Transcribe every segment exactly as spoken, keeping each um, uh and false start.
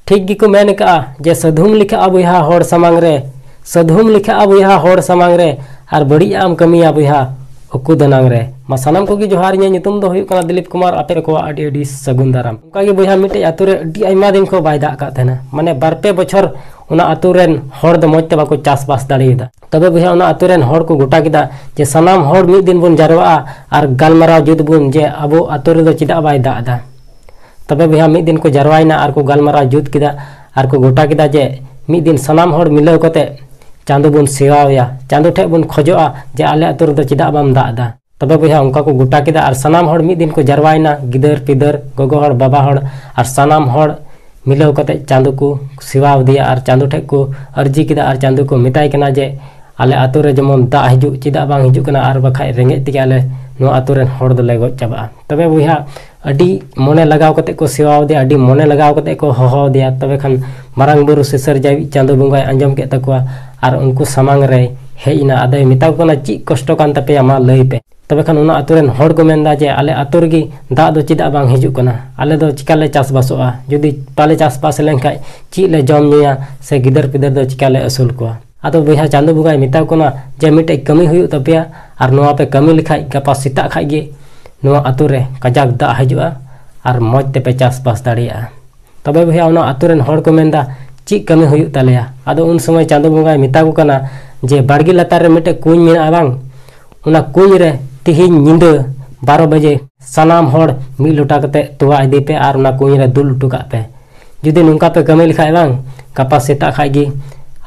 ᱴᱷᱤᱠ ᱜᱮᱠᱚ ᱢᱮᱱ ᱟᱠᱟᱫᱼᱟ ᱡᱮ ᱥᱟᱹᱫᱷᱩᱢ ᱞᱮᱠᱷᱟᱜᱼᱟ ᱵᱚᱭᱦᱟ ᱦᱚᱲ ᱥᱟᱢᱟᱝ ᱨᱮ, ᱥᱟᱹᱫᱷᱩᱢ ᱞᱮᱠᱷᱟᱜᱼᱟ ᱵᱚᱭᱦᱟ ᱦᱚᱲ ᱥᱟᱢᱟᱝ ᱨᱮ, ᱟᱨ ᱵᱟᱹᱲᱤᱡ ᱟᱜ ᱮᱢ ᱠᱟᱹᱢᱤᱭᱟ ᱵᱚᱭᱦᱟ ᱩᱠᱩ ᱫᱟᱱᱟᱝ ᱨᱮ᱾ ᱢᱟ ᱥᱟᱱᱟᱢ ᱠᱚᱜᱮ ᱡᱚᱦᱟᱨ, ᱤᱧᱟᱹᱜ ᱧᱩᱛᱩᱢ ᱫᱚ ᱦᱩᱭᱩᱜ ᱠᱟᱱᱟ ᱫᱤᱞᱤᱯ ᱠᱩᱢᱟᱨ, ᱟᱯᱮ ᱠᱚᱣᱟᱜ ᱟᱹᱰᱤ ᱟᱹᱰᱤ ᱥᱟᱹᱜᱩᱱ ᱫᱟᱨᱟᱢ᱾ ᱚᱱᱠᱟ ᱜᱮ ᱵᱚᱭᱦᱟ ᱢᱤᱫᱴᱮᱡ ᱟᱛᱳ ᱨᱮ ᱟᱹᱰᱤ ᱟᱭᱢᱟ ᱫᱤᱱ ᱠᱷᱚᱱ ᱵᱟᱭ ᱫᱟᱜ ᱟᱠᱟᱫ ᱛᱟᱦᱮᱱᱟ, ᱢᱟᱱᱮ ᱵᱟᱨ ᱯᱮ ᱵᱚᱪᱷᱚᱨ ᱚᱱᱟ ᱟᱛᱳ ᱨᱮᱱ ᱦᱚᱲ ᱫᱚ ᱢᱚᱡᱽ ᱛᱮ ᱵᱟᱠᱚ ᱪᱟᱥᱵᱟᱥ ᱫᱟᱲᱮᱭᱟᱫᱟ᱾ ᱛᱚᱵᱮ ᱵᱚᱭᱦᱟ ᱚᱱᱟ ᱟᱛᱳ ᱨᱮᱱ ᱦᱚᱲ ᱠᱚ ᱜᱚᱴᱟ ᱠᱮᱫᱟ ᱡᱮ ᱥᱟᱱᱟᱢ ᱦᱚᱲ ᱢᱤᱫ ᱫᱤᱱ ᱵᱚᱱ ᱡᱟᱨᱣᱟᱜᱼᱟ ᱟᱨ ᱜᱟᱞᱢᱟᱨᱟᱣ ᱡᱩᱛ ᱵᱚᱱ ᱡᱮ ᱟᱵᱚ ᱟᱛᱳ ᱨᱮᱫᱚ ᱪᱮᱫᱟᱜ ᱵᱟᱭ ᱫᱟᱜ ᱮᱫᱟ᱾ ᱛᱚᱵᱮ ᱵᱚᱭᱦᱟ ᱢᱤᱫ ᱫᱤᱱ ᱠᱚ ᱡᱟᱨᱣᱟᱭᱮᱱᱟ ᱟᱨ ᱠᱚ ᱜᱟᱞᱢᱟᱨᱟᱣ ᱡᱩᱛ ᱠᱮᱫᱟ ᱟᱨ ᱠᱚ ᱜᱚᱴᱟ ᱠᱮᱫᱟ ᱡᱮ ᱢᱤᱫ ᱫᱤᱱ ᱥᱟᱱᱟᱢ ᱦᱚᱲ ᱢᱤᱞᱟᱹᱣ ᱠᱟᱛᱮ ᱪᱟᱸᱫᱚ ᱵᱚᱱ ᱥᱮᱣᱟᱣᱟᱭᱟ, ᱪᱟᱸᱫᱚ ᱴᱷᱮᱡ ᱵᱚᱱ ᱠᱷᱚᱡᱚᱜᱼᱟ ᱡᱮ ᱟᱞᱮ ᱟᱛᱳ ᱨᱮᱫᱚ ᱪᱮᱫᱟᱜ ᱵᱟᱢ ᱫᱟᱜ ᱮᱫᱟ᱾ ᱛᱚᱵᱮ ᱵᱚᱭᱦᱟ ᱚᱱᱠᱟ ᱠᱚ ᱜᱚᱴᱟ ᱠᱮᱫᱟ ᱟᱨ ᱥᱟᱱᱟᱢ ᱦᱚᱲ ᱢᱤᱫ ᱫᱤᱱ ᱠᱚ ᱡᱟᱨᱣᱟᱭᱮᱱᱟ, ᱜᱤᱫᱟᱹᱨ ᱯᱤᱫᱟᱹᱨ, ᱜᱚᱜᱚ ᱦᱚᱲ, ᱵᱟᱵᱟ ᱦᱚᱲ, ᱟᱨ ᱥᱟᱱᱟᱢ ᱦᱚᱲ ᱢᱤᱞᱟᱹᱣ ᱠᱟᱛᱮ ᱪᱟᱸᱫᱚ ᱠᱚ ᱥᱮᱣᱟ ᱟᱫᱮᱭᱟ ᱟᱨ ᱪᱟᱸᱫᱚ ᱴᱷᱮᱡ ᱠᱚ ᱟᱹᱨᱡᱤ ᱠᱮᱫᱟ ᱟᱨ ᱪᱟᱸᱫᱚ ᱠᱚ ᱢᱮᱛᱟᱭ ᱠᱟᱱᱟ ᱡᱮ ᱟᱞᱮ ᱟᱛᱳ ᱨᱮ ᱡᱮᱢᱚᱱ ᱫᱟᱜ ᱦᱤᱡᱩᱜ, ᱪᱮᱫᱟᱜ ᱵᱟᱝ ᱦᱤᱡᱩᱜ ᱠᱟᱱᱟ, ᱟᱨ ᱵᱟᱠᱷᱟᱡ ᱨᱮᱸᱜᱮᱡ ᱛᱮᱜᱮ ᱟᱞᱮ ᱱᱚᱣᱟ ᱟᱛᱳ ᱨᱮᱱ ᱦᱚᱲ ᱫᱚᱞᱮ ᱜᱚᱡ ᱪᱟᱵᱟᱜᱼᱟ᱾ ᱛᱚᱵᱮ ᱵᱚᱭᱦᱟ ᱟᱹᱰᱤ ᱢᱚᱱᱮ ᱞᱟᱜᱟᱣ ᱠᱟᱛᱮ ᱠᱚ ᱥᱮᱣᱟ ᱟᱫᱮᱭᱟ, ᱟᱹᱰᱤ ᱢᱚᱱᱮ ᱞᱟᱜᱟᱣ ᱠᱟᱛᱮ ᱠᱚ ᱦᱚᱦᱚ ᱟᱫᱮᱭᱟ᱾ ᱛᱚᱵᱮ ᱠᱷᱟᱱ ᱢᱟᱨᱟᱝ ᱵᱩᱨᱩ ᱥᱤᱥᱤᱨ ᱡᱟᱹᱣᱤᱡ ᱪᱟᱸᱫᱚ ᱵᱚᱸᱜᱟᱭ ᱟᱸᱡᱚᱢ ᱠᱮᱫ ᱛᱟᱠᱚᱣᱟ ᱟᱨ ᱩᱱᱠᱩ ᱥᱟᱢᱟᱝ ᱨᱮᱭ ᱦᱮᱡ ᱮᱱᱟ᱾ ᱟᱫᱚᱭ ᱢᱮᱛᱟ ᱠᱚ ᱠᱟᱱᱟ, "ᱪᱮᱫ ᱠᱚᱥᱴᱚ ᱠᱟᱱ ᱛᱟᱯᱮᱭᱟ, ᱢᱟ ᱞᱟᱹᱭ ᱯᱮ?" ᱛᱚᱵᱮ ᱠᱷᱟᱱ ᱚᱱᱟ ᱟᱛᱳ ᱨᱮᱱ ᱦᱚᱲ ᱠᱚ ᱢᱮᱱᱫᱟ ᱡᱮ, "ᱟᱞᱮ ᱟᱛᱳ ᱨᱮᱜᱮ ᱫᱟᱜ ᱫᱚ ᱪᱮᱫᱟᱜ ᱵᱟᱝ ᱦᱤᱡᱩᱜ ᱠᱟᱱᱟ? ᱟᱞᱮ ᱫᱚ ᱪᱤᱠᱟᱞᱮ ᱪᱟᱥᱵᱟᱥᱚᱜᱼᱟ? ᱡᱩᱫᱤ ᱵᱟᱞᱮ ᱪᱟᱥᱵᱟᱥ ᱞᱮᱱᱠᱷᱟᱡ ᱪᱮᱫ ᱞᱮ ᱡᱚᱢ ᱧᱩᱭᱟ ᱥᱮ ᱜᱤᱫᱟᱹᱨ ᱯᱤᱫᱟᱹᱨ ᱫᱚ ᱪᱤᱠᱟᱞᱮ ᱟᱹᱥᱩᱞ ᱠᱚᱣᱟ?" ᱟᱫᱚ ᱵᱚᱭᱦᱟ ᱪᱟᱸᱫᱚ ᱵᱚᱸᱜᱟᱭ ᱢᱮᱛᱟ ᱠᱚ ᱠᱟᱱᱟ ᱡᱮ, "ᱢᱤᱫᱴᱮᱡ ᱠᱟᱹᱢᱤ ᱦᱩᱭᱩᱜ ᱛᱟᱯᱮᱭᱟ ᱟᱨ ᱱᱚᱣᱟ ᱯᱮ ᱠᱟᱹᱢᱤ ᱞᱮᱠᱷᱟᱡ ᱜᱟᱯᱟ ᱥᱮᱛᱟᱜ ᱠᱷᱟᱡ ᱜᱮ ᱱᱚᱣᱟ ᱟᱛᱳ ᱨᱮ ᱠᱟᱡᱟᱠ ᱫᱟᱜ ᱦᱤᱡᱩᱜᱼᱟ ᱟᱨ ᱢᱚᱡᱽ ᱛᱮᱯᱮ ᱪᱟᱥᱵᱟᱥ ᱫᱟᱲᱮᱭᱟᱜᱼᱟ᱾" ᱛᱚᱵᱮ ᱵᱚᱭᱦᱟ ᱚᱱᱟ ᱟᱛᱳ ᱨᱮᱱ ᱦᱚᱲ ᱠᱚ ᱢᱮᱱᱫᱟ, "ᱪᱮᱫ ᱠᱟᱹᱢᱤ ᱦᱩᱭᱩᱜ ᱛᱟᱞᱮᱭᱟ?" ᱟᱫᱚ ᱩᱱ ᱥᱚᱢᱚᱭ ᱪᱟᱸᱫᱚ ᱵᱚᱸᱜᱟᱭ ᱢᱮᱛᱟ ᱠᱚ ᱠᱟᱱᱟ ᱡᱮ, "ᱵᱟᱲᱜᱮ ᱞᱟᱛᱟᱨ ᱨᱮ ᱢᱤᱫᱴᱮᱡ ᱠᱩᱧ ᱢᱮᱱᱟᱜᱼᱟ ᱵᱟᱝ, ᱚᱱᱟ ᱠᱩᱧ ᱨᱮ ᱛᱤᱦᱤᱧ ᱧᱤᱫᱟᱹ ᱵᱟᱨᱚ ᱵᱟᱡᱮ ᱥᱟᱱᱟᱢ ᱦᱚᱲ ᱢᱤᱫ ᱞᱚᱴᱟ ᱠᱟᱛᱮ ᱛᱚᱣᱟ ᱤᱫᱤ ᱯᱮ ᱟᱨ ᱚᱱᱟ ᱠᱩᱧ ᱨᱮ ᱫᱩᱞ ᱦᱚᱴᱚ ᱠᱟᱜ ᱯᱮ᱾ ᱡᱩᱫᱤ ᱱᱚᱝᱠᱟ ᱯᱮ ᱠᱟᱹᱢᱤ ᱞᱮᱠᱷᱟᱡ ᱵᱟᱝ, ᱜᱟᱯᱟ ᱥᱮᱛᱟᱜ ᱠᱷᱟᱡ ᱜᱮ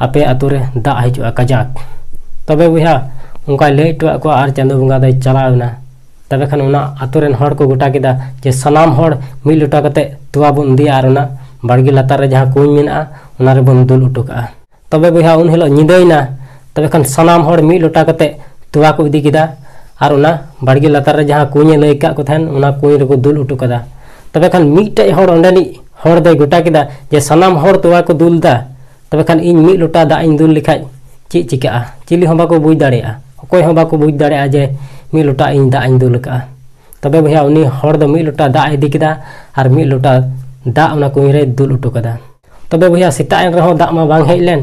ᱟᱯᱮ ᱟᱛᱳ ᱨᱮ ᱫᱟᱜ ᱦᱤᱡᱩᱜᱼᱟ ᱠᱟᱡᱟᱠ᱾" ᱛᱚᱵᱮ ᱵᱚᱭᱦᱟ ᱚᱱᱠᱟᱭ ᱞᱟᱹᱭ ᱦᱚᱴᱚᱣᱟᱜ ᱠᱚᱣᱟ ᱟᱨ ᱪᱟᱸᱫᱚ ᱵᱚᱸᱜᱟ ᱫᱚᱭ ᱪᱟᱞᱟᱣ ᱮᱱᱟ᱾ ᱛᱚᱵᱮ ᱠᱷᱟᱱ ᱚᱱᱟ ᱟᱛᱳ ᱨᱮᱱ ᱦᱚᱲ ᱠᱚ ᱜᱚᱴᱟ ᱠᱮᱫᱟ ᱡᱮ ᱥᱟᱱᱟᱢ ᱦᱚᱲ ᱢᱤᱫ ᱞᱚᱴᱟ ᱠᱟᱛᱮ ᱛᱚᱣᱟ ᱵᱚᱱ ᱤᱫᱤᱭᱟ ᱟᱨ ᱚᱱᱟ ᱵᱟᱲᱜᱮ ᱞᱟᱛᱟᱨ ᱨᱮ ᱡᱟᱦᱟᱸ ᱠᱩᱧ ᱢᱮᱱᱟᱜᱼᱟ ᱚᱱᱟ ᱨᱮᱵᱚᱱ ᱫᱩᱞ ᱦᱚᱴᱚ ᱠᱟᱜᱼᱟ᱾ ᱛᱚᱵᱮ ᱵᱚᱭᱦᱟ ᱩᱱ ᱦᱤᱞᱳᱜ ᱧᱤᱫᱟᱹᱭᱮᱱᱟ᱾ ᱛᱚᱵᱮ ᱠᱷᱟᱱ ᱥᱟᱱᱟᱢ ᱦᱚᱲ ᱢᱤᱫ ᱞᱚᱴᱟ ᱠᱟᱛᱮ ᱛᱚᱣᱟ ᱠᱚ ᱤᱫᱤ ᱠᱮᱫᱟ ᱟᱨ ᱚᱱᱟ ᱵᱟᱲᱜᱮ ᱞᱟᱛᱟᱨ ᱨᱮ ᱡᱟᱦᱟᱸ ᱠᱩᱧᱮ ᱞᱟᱹᱭ ᱟᱠᱟᱫ ᱠᱚ ᱛᱟᱦᱮᱱ ᱚᱱᱟ ᱠᱩᱧ ᱨᱮᱠᱚ ᱫᱩᱞ ᱦᱚᱴᱚ ᱠᱟᱫᱟ᱾ ᱛᱚᱵᱮ ᱠᱷᱟᱱ ᱢᱤᱫᱴᱮᱡ ᱦᱚᱲ ᱚᱸᱰᱮᱱᱤᱡ ᱦᱚᱲ ᱫᱚᱭ ᱜᱚᱴᱟ ᱠᱮᱫᱟ ᱡᱮ ᱥᱟᱱᱟᱢ ᱦᱚᱲ ᱛᱚᱣᱟ ᱠᱚ ᱫᱩᱞ ᱮᱫᱟ, ᱛᱚᱵᱮ ᱠᱷᱟᱱ ᱤᱧ ᱢᱤᱫ ᱞᱚᱴᱟ ᱫᱟᱜ ᱤᱧ ᱫᱩᱞ ᱞᱮᱠᱷᱟᱡ ᱪᱮᱫ ᱪᱤᱠᱟᱹᱜᱼᱟ? ᱪᱤᱞᱤ ᱦᱚᱸ ᱵᱟᱠᱚ ᱵᱩᱡᱽ ᱫᱟᱲᱮᱭᱟᱜᱼᱟ, ᱚᱠᱚᱭ ᱦᱚᱸ ᱵᱟᱠᱚ ᱵᱩᱡᱽ ᱫᱟᱲᱮᱭᱟᱜᱼᱟ ᱡᱮ ᱢᱤᱫ ᱞᱚᱴᱟ ᱤᱧ ᱫᱟᱜ ᱤᱧ ᱫᱩᱞ ᱟᱠᱟᱫᱼᱟ᱾ ᱛᱚᱵᱮ ᱵᱚᱭᱦᱟ ᱩᱱᱤ ᱦᱚᱲ ᱫᱚ ᱢᱤᱫ ᱞᱚᱴᱟ ᱫᱟᱜ ᱮ ᱤᱫᱤ ᱠᱮᱫᱟ ᱟᱨ ᱢᱤᱫ ᱞᱚᱴᱟ ᱫᱟᱜ ᱚᱱᱟ ᱠᱩᱧ ᱨᱮᱭ ᱫᱩᱞ ᱦᱚᱴᱚ ᱠᱟᱫᱟ᱾ ᱛᱚᱵᱮ ᱵᱚᱭᱦᱟ, ᱥᱮᱛᱟᱜ ᱮᱱ ᱨᱮᱦᱚᱸ ᱫᱟᱜ ᱢᱟ ᱵᱟᱝ ᱦᱮᱡ ᱞᱮᱱ᱾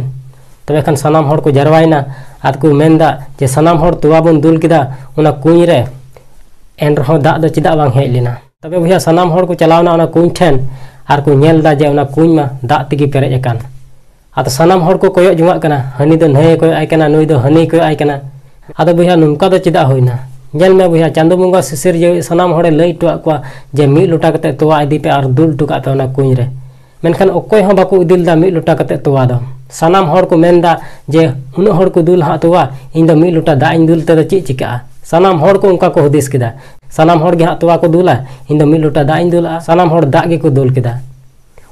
ᱛᱚᱵᱮ ᱠᱷᱟᱱ ᱥᱟᱱᱟᱢ ᱦᱚᱲ ᱠᱚ ᱡᱟᱨᱣᱟᱭᱮᱱᱟ ᱟᱨ ᱠᱚ ᱢᱮᱱᱫᱟ ᱡᱮ, ᱥᱟᱱᱟᱢ ᱦᱚᱲ ᱛᱚᱣᱟ ᱵᱚᱱ ᱫᱩᱞ ᱠᱮᱫᱟ ᱚᱱᱟ ᱠᱩᱧ ᱨᱮ, ᱮᱱ ᱨᱮᱦᱚᱸ ᱫᱟᱜ ᱫᱚ ᱪᱮᱫᱟᱜ ᱵᱟᱝ ᱦᱮᱡ ᱞᱮᱱᱟ? ᱛᱚᱵᱮ ᱵᱚᱭᱦᱟ, ᱥᱟᱱᱟᱢ ᱦᱚᱲ ᱠᱚ ᱪᱟᱞᱟᱣᱱᱟ ᱚᱱᱟ ᱠᱩᱧ ᱴᱷᱮᱱ ᱟᱨ ᱠᱚ ᱧᱮᱞ ᱮᱫᱟ ᱡᱮ ᱚᱱᱟ ᱠᱩᱧ ᱢᱟ ᱫᱟᱜ ᱛᱮᱜᱮ ᱯᱮᱨᱮᱡ ᱟᱠᱟᱱ᱾ ᱟᱫᱚ ᱥᱟᱱᱟᱢ ᱦᱚᱲ ᱠᱚ ᱠᱚᱭᱚᱜ ᱡᱚᱝᱟᱜ ᱠᱟᱱᱟ, ᱦᱟᱹᱱᱤ ᱫᱚ ᱱᱟᱹᱭᱮ ᱠᱚᱭᱚᱜ ᱟᱭ ᱠᱟᱱᱟ, ᱱᱩᱭ ᱫᱚ ᱦᱟᱹᱱᱤᱭ ᱠᱚᱭᱚᱜ ᱟᱭ ᱠᱟᱱᱟ᱾ ᱟᱫᱚ ᱵᱚᱭᱦᱟ, ᱱᱚᱝᱠᱟ ᱫᱚ ᱪᱮᱫᱟᱜ ᱦᱩᱭᱱᱟ? ᱧᱮᱞ ᱢᱮ ᱵᱚᱭᱦᱟ, ᱪᱟᱸᱫᱚ ᱵᱚᱸᱜᱟ ᱥᱤᱥᱤᱨᱡᱟᱹᱣᱤᱡ ᱥᱟᱱᱟᱢ ᱦᱚᱲᱮ ᱞᱟᱹᱭ ᱦᱚᱴᱚᱣᱟᱜ ᱠᱚᱣᱟ ᱡᱮ ᱢᱤᱫ ᱞᱚᱴᱟ ᱠᱟᱛᱮ ᱛᱚᱣᱟ ᱤᱫᱤ ᱯᱮ ᱟᱨ ᱫᱩᱞ ᱦᱚᱴᱚ ᱠᱟᱜ ᱯᱮ ᱚᱱᱟ ᱠᱩᱧ ᱨᱮ᱾ ᱢᱮᱱᱠᱷᱟᱱ ᱚᱠᱚᱭ ᱦᱚᱸ ᱵᱟᱠᱚ ᱤᱫᱤ ᱞᱮᱫᱟ ᱢᱤᱫ ᱞᱚᱴᱟ ᱠᱟᱛᱮ ᱛᱚᱣᱟ ᱫᱚ᱾ ᱥᱟᱱᱟᱢ ᱦᱚᱲ ᱠᱚ ᱢᱮᱱᱫᱟ ᱡᱮ, ᱩᱱᱟᱹᱜ ᱦᱚᱲ ᱠᱚ ᱫᱩᱞ ᱦᱟᱸᱜ ᱛᱚᱣᱟ, ᱤᱧ ᱫᱚ ᱢᱤᱫ ᱞᱚᱴᱟ ᱫᱟᱜ ᱤᱧ ᱫᱩᱞ ᱛᱮᱫᱚ ᱪᱮᱫ ᱪᱤᱠᱟᱹᱜᱼᱟ? ᱥᱟᱱᱟᱢ ᱦᱚᱲ ᱠᱚ ᱚᱱᱠᱟ ᱠᱚ ᱦᱩᱫᱤᱥ ᱠᱮᱫᱟ᱾ ᱥᱟᱱᱟᱢ ᱦᱚᱲ ᱜᱮ ᱦᱟᱸᱜ ᱛᱚᱣᱟ ᱠᱚ ᱫᱩᱞᱟ, ᱤᱧ ᱫᱚ ᱢᱤᱫ ᱞᱚᱴᱟ ᱫᱟᱜ ᱤᱧ ᱫᱩᱞᱟ᱾ ᱥᱟᱱᱟᱢ ᱦᱚᱲ ᱫᱟᱜ ᱜᱮᱠᱚ ᱫᱩᱞ ᱠᱮᱫᱟ᱾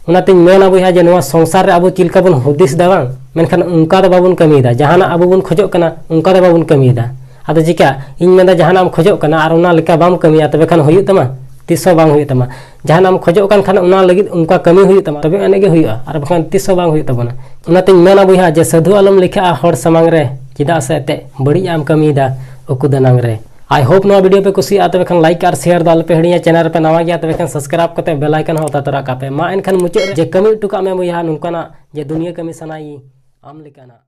ᱚᱱᱟᱛᱤᱧ ᱢᱮᱱᱟ ᱵᱚᱭᱦᱟ, ᱡᱮ ᱱᱚᱣᱟ ᱥᱚᱝᱥᱟᱨ ᱨᱮ ᱟᱵᱚ ᱪᱮᱫ ᱞᱮᱠᱟ ᱵᱚᱱ ᱦᱩᱫᱤᱥ ᱮᱫᱟ ᱵᱟᱝ, ᱢᱮᱱᱠᱷᱟᱱ ᱚᱱᱠᱟ ᱫᱚ ᱵᱟᱵᱚᱱ ᱠᱟᱹᱢᱤᱭᱮᱫᱟ᱾ ᱡᱟᱦᱟᱱᱟᱜ ᱟᱵᱚ ᱵᱚᱱ ᱠᱷᱚᱡᱚᱜ ᱠᱟᱱᱟ, ᱚᱱᱠᱟ ᱫᱚ ᱵᱟᱵᱚᱱ ᱠᱟᱹᱢᱤᱭᱮᱫᱟ᱾ ᱟᱫᱚ ᱪᱤᱠᱟ? ᱤᱧ ᱢᱮᱱᱫᱟ, ᱡᱟᱦᱟᱱᱟᱜ ᱮᱢ ᱠᱷᱚᱡᱚᱜ ᱠᱟᱱᱟ ᱟᱨ ᱚᱱᱟ ᱞᱮᱠᱟ ᱵᱟᱢ ᱠᱟᱹᱢᱤᱭᱟ, ᱛᱚᱵᱮ ᱠᱷᱟᱱ ᱦᱩᱭᱩᱜ ᱛᱟᱢᱟ? ᱛᱤᱥ ᱦᱚᱸ ᱵᱟᱝ ᱦᱩᱭᱩᱜ ᱛᱟᱢᱟ᱾ ᱡᱟᱦᱟᱱᱟᱜ ᱮᱢ ᱠᱷᱚᱡᱚᱜ ᱠᱟᱱ ᱠᱷᱟᱱ ᱚᱱᱟ ᱞᱟᱹᱜᱤᱫ ᱚᱱᱠᱟ ᱠᱟᱹᱢᱤ ᱦᱩᱭᱩᱜ ᱛᱟᱢᱟ, ᱛᱚᱵᱮ ᱟᱹᱱᱤᱡ ᱜᱮ ᱦᱩᱭᱩᱜᱼᱟ, ᱟᱨ ᱵᱟᱠᱷᱟᱱ ᱛᱤᱥ ᱦᱚᱸ ᱵᱟᱝ ᱦᱩᱭᱩᱜ ᱛᱟᱵᱚᱱᱟ᱾ ᱚᱱᱟᱛᱤᱧ ᱢᱮᱱᱟ ᱵᱚᱭᱦᱟ, ᱡᱮ ᱥᱟᱹᱫᱷᱩ ᱟᱞᱚᱢ ᱞᱮᱠᱷᱟᱜᱼᱟ ᱦᱚᱲ ᱥᱟᱢᱟᱝ ᱨᱮ, ᱪᱮᱫᱟᱜ ᱥᱮ ᱮᱱᱛᱮᱫ ᱵᱟᱹᱲᱤᱡ ᱟᱜ ᱮᱢ ᱠᱟᱹᱢᱤᱭᱮᱫᱟ ᱩᱠᱩ ᱫᱟᱱᱟᱝ ᱨᱮ᱾ I hope ᱱᱚᱣᱟ video ᱯᱮ ᱠᱩᱥᱤᱭᱟᱜᱼᱟ, ᱛᱚᱵᱮ ᱠᱷᱟᱱ like ᱟᱨ share ᱫᱚ ᱟᱞᱚᱯᱮ ᱦᱤᱲᱤᱧᱟ᱾ Channel ᱨᱮᱯᱮ ᱱᱟᱣᱟ ᱜᱮᱭᱟ, ᱛᱚᱵᱮ ᱠᱷᱟᱱ subscribe ᱠᱟᱛᱮ bell icon ᱦᱚᱸ ᱚᱛᱟ ᱛᱚᱨᱟ ᱠᱟᱜ ᱯᱮ᱾ ᱢᱟ ᱮᱱᱠᱷᱟᱱ ᱢᱩᱪᱟᱹᱫ ᱨᱮ ᱡᱮ ᱠᱟᱹᱢᱤ ᱦᱚᱴᱚ ᱠᱟᱜ ᱢᱮ ᱵᱚᱭᱦᱟ, ᱱᱚᱝᱠᱟᱱᱟᱜ ᱡᱮ ᱫᱩᱱᱤᱭᱟᱹ ᱠᱟᱹᱢᱤ ᱥᱟᱱᱟᱭᱤᱧ ᱟᱢ ᱞᱮᱠᱟᱱᱟᱜ᱾